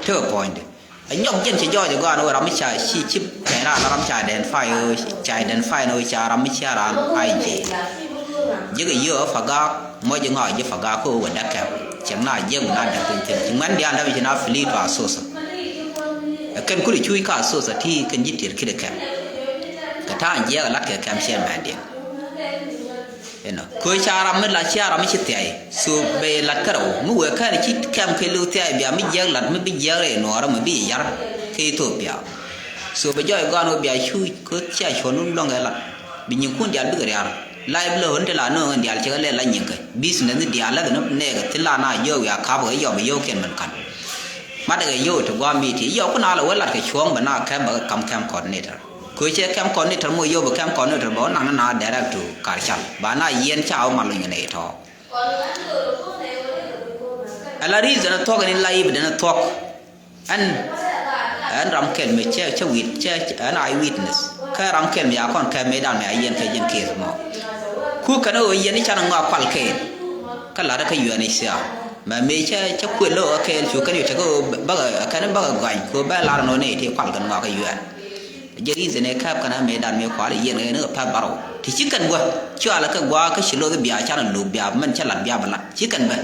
Tekɛ puɔ̱nydɛ. A nyɔk jɛn cɛ jɔɔc ɛ gɔaa ni wee ram mi ca ci ci kɛn raan la ram ca identify ɣöö ca identify ni wee ca ram mi cia raan I J. Ji̱ kɛ yiëë ɣä pagak muɔc ɛ ŋɔak ji̱ pagak kä wee wä däkɛ. Cieŋ na jiɛk mi na däk piny thi̱n ci ŋuɛ̈n diaal däk mi ci na flee to Asosa. Ɛ kɛn kul i̱ cuuc kä Asosa ti kɛn ji̱ tiɛt ki̱t ɛ kɛm. Kɛ ta̱a̱ jiɛk ɛ lat kɛ kɛm ciɛ mɛndiɛn. Inɔ kö ca ram mi la cia ram mi ci thiay. So bɛ lat kärɛ wä mi wee kɛn ci kɛm kɛ liw thiay bia mi jiɛk lat mi bi jiɛk rɛy nuɔɔrä mi bi yar kɛ Ethiopia. So bɛ jɔy gɔan wä bia cu kö cia cuɔn wä lɔŋ kɛ lat bi nyiŋ kun dial bikɛ riar. Lai bi lɛ ɣän ti la nööŋ dial cɛ kɛ lɛ la nyiŋ kɛ business ni dial lɛ kɛ ni nɛɛkɛ thil la na jiök wiaa kap kɛ yɔm yio̱w kiɛn mɛn kan. Mat kɛ yio̱w ti guam mi ti yɔk kun a lɛ wä lat kɛ cuɔ̱ɔ̱ŋ bɛ na kɛm bɛ kɛ kam kɛm coordinator. Kö cɛ kɛm coordinator mo yio̱w bɛ kɛm coordinator bɛ wä naŋ ni na direct to Karcal ba na yiɛn ca wä mal luny kɛ nɛy tɔ̱. Ala reason a thuɔ̱k ni la yip den a thuɔ̱k. Ɛn ɛn ram kɛl mi cɛ cɛ wit cɛ ɛn eye witness. Kä ram kɛl mi a kɔn kɛ mi dan mi a yɛn kɛ jɛn case mɔ. Ku kɛn ɣöö yɛn i̱ canɛ ŋɔak kual kɛɛl. Kä lat kä U N H C R mɛ mi cɛ cɛ kuël ɣöö kɛɛl cu kɛn yu tekɛ ɣöö bäkɛ kɛn bäkɛ gɔany ku bɛ lar nɔ ni ti kual kɛn ŋɔak kä U N. Jɛ reason ɛ kɛp kɛn ɛ mi dan mi kual yɛn kɛ ni kɛ pɛp barɔw ti ci kɛn guä. Cualɛ kɛ gua̱a̱ kä ci loth bia canɛ luk bia mɛn cɛ lat bia bɛ lat ci kɛn bɛ.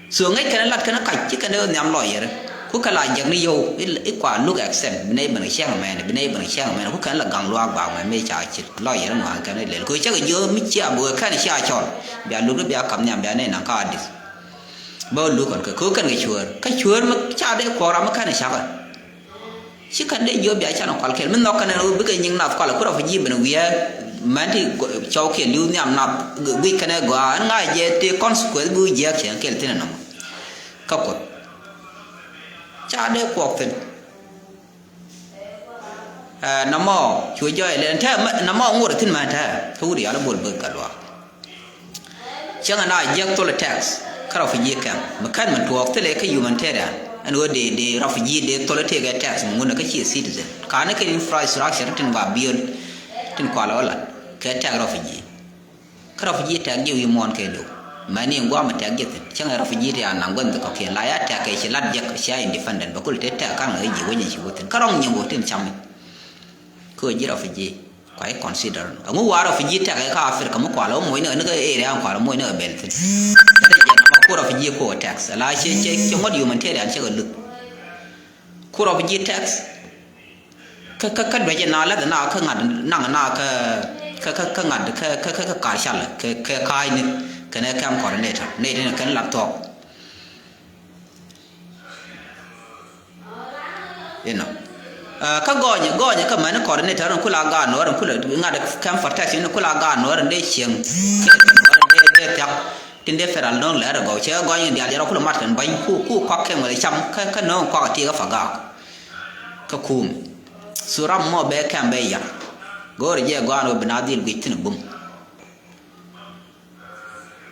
So ŋäc kɛn lat kɛn kac ci kɛn dee nhiam lɔyɛr. Ku kɛ la jɛk ni yio̱w i̱ kua luk accent bi nɛy ben kɛ cäŋ mɛn bi nɛy ben kɛ cäŋ mɛn ku kɛn la gaŋ luaak baak mɛn mëë ca cit lɔyɛr ŋuan kɛn i̱ lɛl kɛ cä kɛ jiö mi cia böö kɛn cia cɔl. Bia luk ni bia kap nhiam bia nɛy naŋ ka adith. Bä luk kɛn kɛ kɛ kɛn kɛ cuäär kä cuäär mi ca dee kuɔk ram mi kɛn cakä. Ci kɛn dee jiöp bia canɛ kual kɛl mi nhɔk kɛn ɛn ɣöö bikɛ nyiŋ nath kual ku rɔ fi ji̱ ben wi̱i̱. Mɛn ti cɔw kɛl li̱w nhiam nath guic kɛn ɛ gɔaa ɛn ŋa̱c jɛ tëë consequence bi wi̱i̱ jiääk cɛ kɛl thi̱n ɛnɔmɔ. Kä kuoth ca dee kuɔk thi̱n. Ɛ namɔ cu jɔy lɛ ɛn tɛ namɔ ŋot thi̱n mɛ tɛ kä wut yal bol bek kä luaak. Cäŋɛ na jiäk thol tax kä refugee camp mi kän mi tuɔɔk thilɛ kä humanitarian. Ɛn ɣöö dee dee refugee dee thol tëëkɛ tax mi ŋun kä ci citizen ka̱n kɛ infrastructure tin gɔaa build tin kual ɣä lat kɛ tax refugee. Kä refugee tax ji̱ wi̱i̱ muɔ̱ɔ̱n kɛ lo̱w mɛni in gua̱a̱m tax ji̱ thi̱n cäŋɛ refugee ti a naŋ guänh kɔ̱kiɛn la ya tax kɛ ci lat jiäk cia independent bɛ kul te tax ka̱n ɣä ji̱ wec in ci wä thi̱n kä rɔ̱ŋ nyiŋ wä tin cam mi. Kä ji̱ refugee. Kua i̱ consider ɛŋu wa refugee tɛk kä Africa mi kualɛ wä moc ni kä area in kualɛ moc ni kä bɛl thin. Kä ti jiɛn ma ku refugee ku tax la cie cie cie ŋuɔ̱t humanitarian cɛ kɛ luth. Ku refugee tax. Kä kä kä duec na lɛth na kä ŋa̱t naŋ na kä kä kä kä ŋa̱t kä kä kä kar cal kɛ kɛ ka̱a̱cni kɛnɛ camp coordinator nɛy tin kɛn lat thuɔ̱k. Inɔ kä gɔɔnyɛ gɔɔnyɛ kä mɛni coordinator in kula gaat nuɔr in kula ŋa̱t camp protection in kula gaat nuɔr in dee cieŋ dee thiak tin dee federal no̱o̱ŋ lɛɛr in gɔw cɛ gɔɔny in diaal jɛ rɔ kula mat kɛn bäny ku ku kɔak kɛn wala cam kä kä no̱o̱ŋ kɔak tiek kä fagak. Kä kum su ram mɔ bɛ kɛm bɛ yar go̱o̱r jɛ gɔaan wä bi na dhil guic thin bum.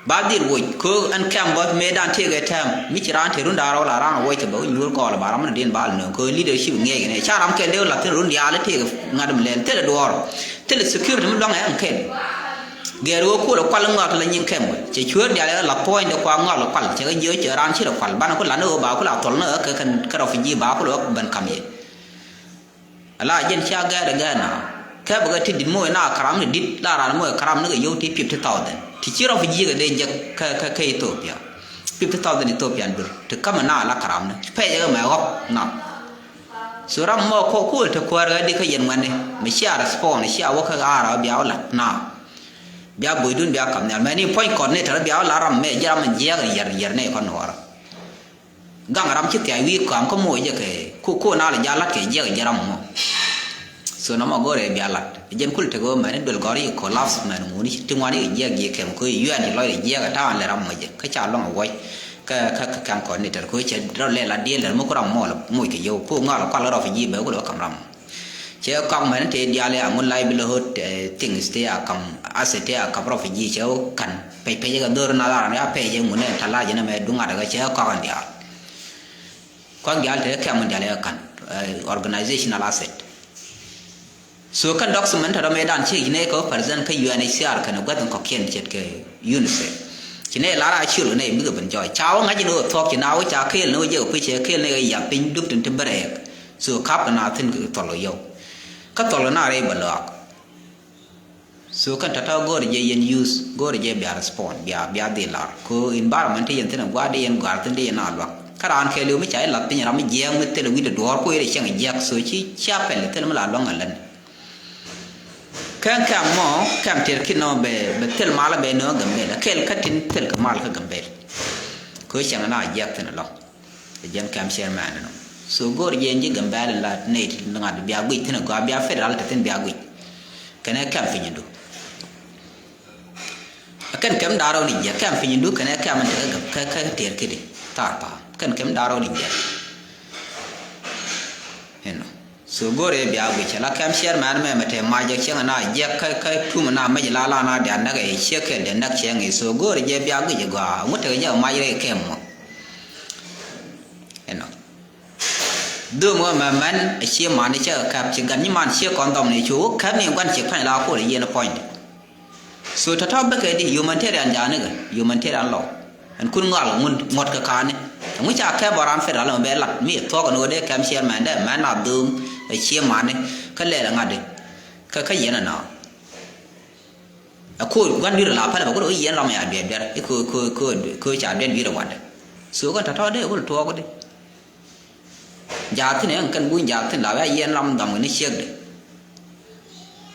Ba dhil woc kö ɛn kɛm bä mëë dan tëëk ɛ tɛm mi ci raan te run daar wala raan woc te bä nyuur gɔɔl ba ram ni din bal nööŋ kö leadership ŋiɛc kɛ nɛ ca ram kɛl dee wä lath thin run diaal tëëk ŋa̱t mi lɛl thilɛ duɔɔr thilɛ security mi luaŋ ɛ ɛn kɛl. Gɛɛr wä kuɔl ɛ kual ŋɔak la nyin kɛm wä cɛ cueer diaal ɛ la puɔ̱ny de kua ŋɔak la kual cɛ kɛ jiö cɛ raan ci la kual banɛ ku lan ɛ wä ba ku la thol ni ɛ kɛ kɛn kɛ refugee ba ku la wä ben kam yɛ. Ala jɛn cia gɛɛr ɛ gɛɛr na kɛ bɛ kɛ ti dit moc na karam ni dit la ran moc karam ni kɛ yio̱w ti fifty thousand ti ci refugee kɛ dee jek kɛ kɛ kɛ Ethiopia. Fifty thousand Ethiopian bir ti kamɛ na la karam ni pɛcɛ kɛ mɛ ɣɔk na. So ram mɔ kɔ kuɔl te kuäär ɣä di kä yɛn ŋuɛ̈tni mi cia respond cia wä kä aara bia wä lat na. Bia boydun bia kam nhial mɛni puɔ̱ny coordinator bia wä lat ram mɛ ji̱ ram in jiɛɛk in yɛr yɛr nɛ kɔn nuɔɔrä. Gaŋ ram ci thiac wi̱i̱ kɔam kä moc jɛ kɛ ku ku na lɛ jal lat kɛ jiɛk jiɛ ram mɔ. So na mɔ go̱rɛ bia lat jɛn kul tek ɣöö mɛni duel gɔr i̱ collapse mɛn ŋuni ti ŋuani kɛ jiɛk jiɛ kɛm kö i̱ yuɛn i̱ lɔc kɛ jiɛk ɛ ta̱a̱ lɛ ram mɔ jɛ kä ca lɔŋ ɛ wuɔc. Kä kä kä kɛn kɔn ni tɛr kö cɛ rɔ lɛ la diel lɛ mɔ ku ram mɔ lɛ moc kɛ yio̱w ku ŋɔl ɛ kual rɔ fi ji̱ bɛ ku lɛ kam ram mɔ. Cɛ kɔk mɛn tëë diaal ya ŋun livelihood things tëë a kam asset tëë a kam refugee cɛ wä kan pɛc pɛc kɛ dhor na la ran ya pɛc ŋun ɛ ta la jɛ nɛ mɛ duŋ at kɛ cɛ kɔk in diaal. Kɔk diaal tëë kɛm in diaal ya kan organizational asset. So kɛn document tɔ̱ dɔ̱ mëë dan ci jinɛ kɛ wä present kä U N H C R kɛn gua̱th in kɔ̱kiɛn ce̱tkɛ UNICEF. Ci nɛ lar a ciöl kɛ nɛ bikɛ ben jɔɔc ca wä ŋa̱c in wä thuɔ̱k ci na wä ca keel ni wä jek puc cɛ keel ni wä yath piny duk tin ti bɛ rɛɛk. So kap kɛ na thin kɛ thɔl kɛ yɔw kä thɔl kɛ na rɛy bɛ lɔak. So kɛn tɔ̱tɔ̱ go̱o̱rɛ jɛ yɛn youth go̱o̱rɛ jɛ bia respond bia bia dhil lar ko environment ti yɛn thin a gua̱a̱r di yɛn gua̱a̱r thin di yɛn a luak. Kä raan kɛɛliw mi ca ilat piny ram mi jiɛɛk mi thil wi̱cdɛ duɔ̱ɔ̱r kuɔy rɛ cieŋ jiɛɛk so ci cia pɛl thil mi la luaŋ a län. Kɛn kɛm mɔ kɛm tɛr kin nɔ bɛ bɛ thil mal bɛ nɔ Gambel kɛl kä tin thil kɛ mal kä Gambel. Kɛ cɛŋ na jiɛk thin lɔ. Ɛ jɛn kɛm chairman nɔ so go̱r jɛn ji̱ Gambel la nɛy ti ŋa̱t bia guic thin gɔaa bia federal ti thin bia guic. Kɛnɛ kɛm piny du. Kɛn kɛm da̱rɔ ni jiɛk kɛm piny du kɛnɛ kɛm tɛr kɛ kɛ tɛr kidi thar pa̱a̱m kɛn kɛm da̱rɔ ni jiɛk. Inɔ. So go̱rɛ bia guic ala kɛm chairman mɛ mɛ te mac jɛ cieŋ na jiɛk kä kä tum na mɛc la la na dia näk ɛ ciek kɛ dɛ näk cieŋ i̱ so go̱rɛ jɛ bia guic gɔaa ŋut tekɛ jɛ mac rɛ kɛm mɔ. Inɔ. Dhom ɛ mɛ mɛn ɛ cie man i̱ cɛ kɛp ci gan nyi man cie kɔn dhɔm ni cu kɛp ni guan ci pa̱ny la kol i̱ yɛn puɔ̱ny. So tɔ̱tɔ̱ bäkɛ di humanitarian janikɛ humanitarian law. Ɛn kun ŋɔal ŋun ŋuɔ̱t kɛ ka̱a̱ni. Ɛŋu ca kɛp ɔ raan federal ɛmɛ bɛ lat mi ɛ thuɔ̱k ɛn ɣöö dee kɛm ciɛɛr mɛn dee mɛn a dho̱o̱m ɛ ciɛ mani kä lɛl ɛ ŋa̱t di. Kä kä yɛn ɛnɔ. Ɛ ko̱o̱r gua̱n dui̱r ɛ la pälɛ bɛ kulɛ wä yɛn ram ɛ a duɛt duɛt i̱ ko̱o̱r ko̱o̱r ko̱o̱r ko̱o̱r ca duɛt dui̱r ɛ wa̱dɛ. So kɛn tɔ̱tɔ̱ dee ɛ kulɛ tuɔɔk di. Jaathin ɛn kɛn buny jaathin la wia yɛn ram dhɔm kɛ ni ciekdɛ.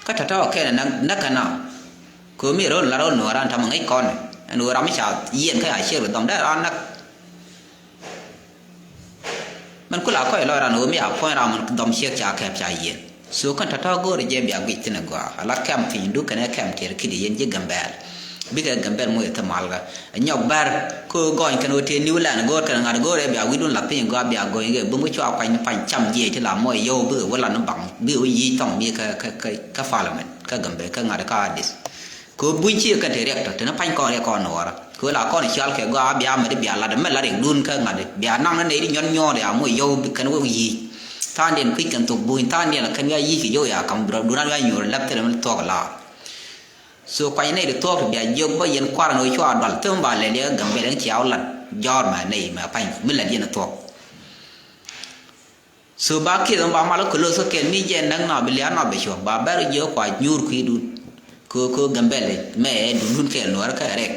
Kä tɔ̱tɔ̱ kɛn ɛ näk näk kɛn a. Köömi röl la röl nuɔ̱ɔ̱ran tamɛ ŋäc kɔn ɛn ɣöö ram mi ca yɛn kä a ciekdɛ dhɔm dee ran näk. Mɛn kula kɔc lɔc ran ɣöö mi a puɔ̱ny ram mɛn dhɔm ciek ca kɛp ca yɛn. So kɛn tɔ̱tɔ̱ go̱o̱rɛ jɛ bia guic thin ɛ gɔaa ala kɛm piny du kɛn ɛ kɛm tiɛɛr ki̱di yɛn ji̱ Gambɛl. Bikɛ Gambɛl moc ɛ thil malkä. Nyɔk bär kä gɔny kɛn ɣöö tëë New Land go̱o̱r kɛn ŋa̱t go̱o̱r ɛ bia wi̱cdun lath piny gɔaa bia gɔny kɛ bum kä cua kuany ni pany cam jiɛc ti la muɔc yio̱w bikɛ wä lat ni baŋ bikɛ wä yic thɔŋ mi kä kä kä kä parliament kä Gambɛl kä ŋa̱t kä Addis. Kɛ ɣöö buny cikɛ kɛn te riɛk tɔ te ni pany kɔn riɛk kɔn nuɔɔrä kɛ ɣöö la kɔn cial kɛ gɔaa bia mɛ di bia lat mɛ la riɛkdun kä ŋa̱t bia naŋ ni nɛy di nyɔn nyɔɔr ya muɔc yio̱w kɛn wä yic. Tha̱a̱ŋdiɛn kui̱c kɛn thok buny tha̱a̱ŋdiɛn la kɛn wia yic kɛ yio̱w ya ka̱m dunan wia nyuur lɛp thilɛ mi thuɔk laar. So kuany nɛy ti thuɔ̱k ti bia jiök bä yɛn kua̱r ɛn ɣöö cua dual thim ba lɛl yɛ Gambɛl ɛn cia wä lat jɔ̱ɔ̱r mɛ nɛy mɛ pa̱ny mi lɛl yɛn ɛ thuɔ̱k. So ba kiɛth ɛn ba mal kä close kä kɛl mi jɛ näk na bi lia̱a̱ na bi cuɔ̱k ba bɛr jiök kua nyuur kui̱dun. Kö kö Gambɛl mɛ ɛ duundun kɛɛl nuɔ̱ɔ̱r kä rɛk.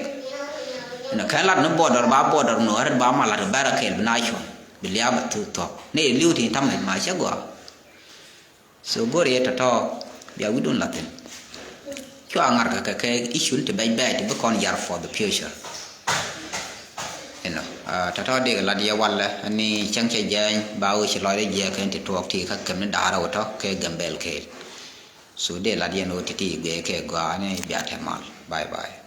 Ɛn kɛn lat ni border ba border nuɔ̱ɔ̱r ba mal lat bɛr kä kɛl bi na cuɔ̱k bi lia̱a̱ ba thuɔ̱k nɛy li̱w ti tamɛ ma cɛ gɔaa. So go̱r yɛ tɔ̱tɔ̱ bia wi̱dun la̱thi̱n. cua ŋa̱r kɛ kɛ issue ti bɛc bɛc ti bi kɔn yar for the future. Inɔ tɔ̱tɔ̱ dikɛ lat yɛ walɛ ni cäŋ cɛ jɛny ba wä ci lɔcdɛ jiɛ kɛn ti tuɔɔk ti kä kɛm ni da̱a̱r wä tɔ̱ kɛ Gambel kɛɛl. So dee lat yɛn wä ti ti guiɛ kɛ gɔaa ni bia tɛ mal. Bye bye.